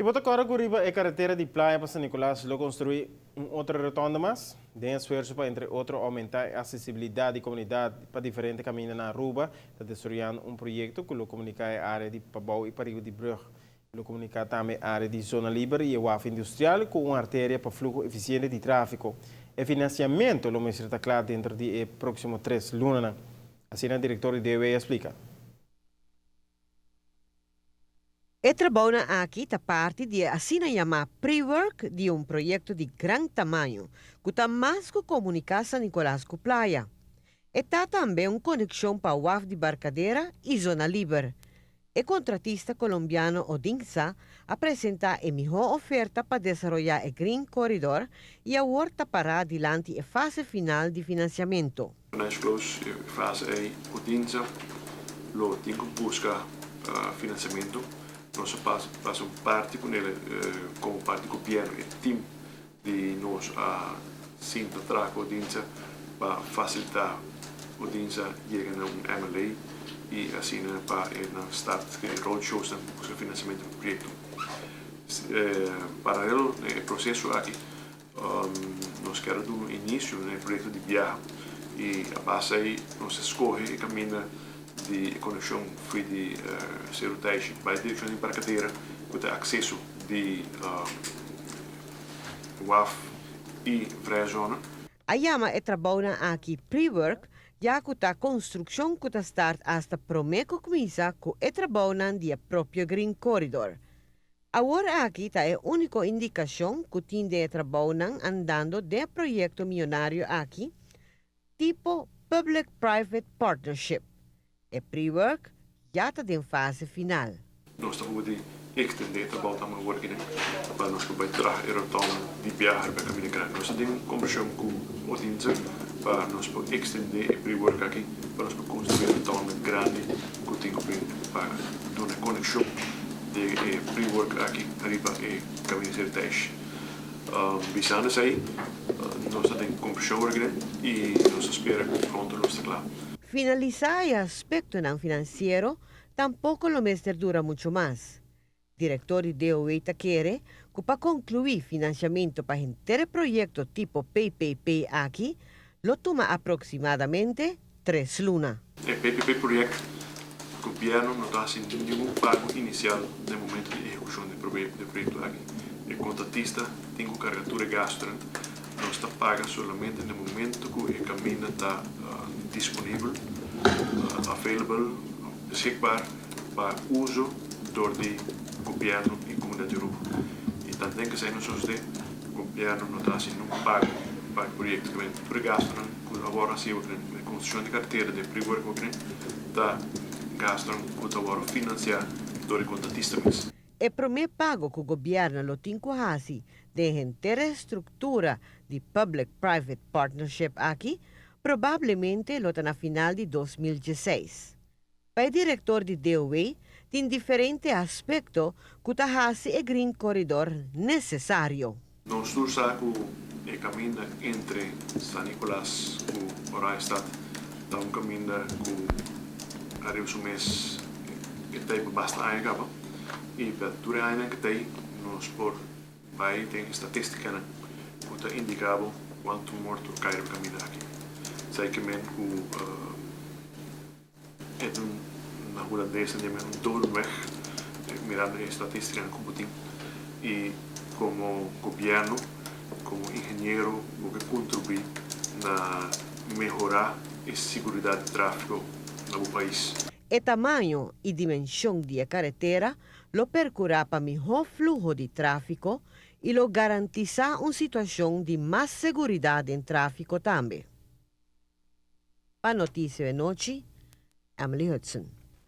Y bo ta corda cu riba e caretera di Playa pa San Nicolas lo construi un otro rotonde mas? Den esfuerzo pa entre otro aumenta e accesibilidad di comunidad pa diferente caminda na Aruba, ta desaroyando un proyecto cu lo comunica e area di pabou y pariba di brug. Lo comunica tambe e area di zona liber y e waf industrial cu un arteria pa fluho eficiente di trafico. E financiamento lo mester ta cla dentro di e proximo tres lunanan. Asina director di DOW a splica. E trabounan aki ta parti di e asina yamá pre-work di un proyekto di gran tamaño ku ta mas ku komuniká San Nicolas ku playa. E ta tambe un konekshon pa waf di Barcadera i Zona Liber. E kontratista kolombiano Odinsa a presentá e mihó oferta pa desaroyá e Green Corridor i awor ta pará dilanti e fase final di finansiamentu. Financial close, e fase ei Odinsa lo tin ku buska finansiamentu. Nos a pasa un parti ku nel komo parti di gobièrnu, e tim di nos a sinta traha ku Odinsa pa fasilitá Odinsa yega na un MLA i asina pa e nan start e roadshowsnan pa buska finansiamentu pa e proyekto. Paralelo na e proseso aki Nos kier a duna un inicio na e proyecto di biaha y a base ey nos a scoge e caminda di e conexion fui di Cerro Taishi bay direccion di Barcadera cu ta acceso di waf y vrije zone. A yama e trabounan aki pre-work ya cu ta construccion cu ta start hasta prome cu cuminsa cu e trabounan di e propio Green Corridor. Awor aki ta e úniko indikashon ku tin den e trabounan andando den e proyekto miyonario aki, tipo Public Private Partnership. E pre-work ya ta den fase final. Nos ta hopi di extende e trabou tambe awor aki pa nos por bai traha e rotonda di biaha riba e kaminda grandi. Nos ta den kombershon ku Odinsa pa nos por extende e pre-work aki pa nos por konstruí e rotonda grandi ku tin ku bin pa duna konekshon di e pre-work aki riba e Kaminda Sertèsh. Bisando esei, nos ta den kombershon awor aki i nos ta spera ku pronto nos ta kla. Finalisá e aspektonan finansiero tampoko lo mester dura muchu mas. Direktor di DOW ta kere ku pa konkluí finansiamentu pa henter e proyekto tipo PPP aki lo tuma aproksimadamente tres luna. E PPP project, Gobierno no ta hasi ningun pago inicial den momento di ehecucion di e proyecto aki. E contratista tin cu carga tur e gastonan. Nos ta paga solamente den momento cu e caminda ta disponibel, available, beschikbaar, pa uso dor di gobierno y comunidad di Aruba. Y tanten cu esey no sosode, gobierno no ta haci ningun pago pa e proyecto. Tur e gastonan cu a worde haci den e construccion di carretera, den pre-work cu ta gastonan cu ta worde financia dor e contratista mes. E prome pago cu gobierno lo tin cu haci den henter e structura di Public Private Partnership aki probablemente lo ta na final di 2016. Pa e director di DOW tin diferente aspecto cu ta haci e Green Corridor necesario. Nos tur sa cu e caminda entre San Nicolas cu Oranjestad ta un caminda cu ariba su mes e ta pa basta aña caba y pa tur e añanan cu ta ey nos por bay den e statisticanan cu ta indica bo cuanto morto cay riba caminda aki. Esaki ke men cu E ta un, na hulandes nan yama un doornweg, mirando e statisticanan cu bo tin. Y como gobierno, como ingeniero bo ke contribui na mehora e siguridad di trafico na bo pais. E tamaño y dimension di e caretera lo percura pa miho fluho di trafico y lo garantisa un situacion di mas seguridad den trafico tambe. Pa Noticia e Nochi, Emily Hudson.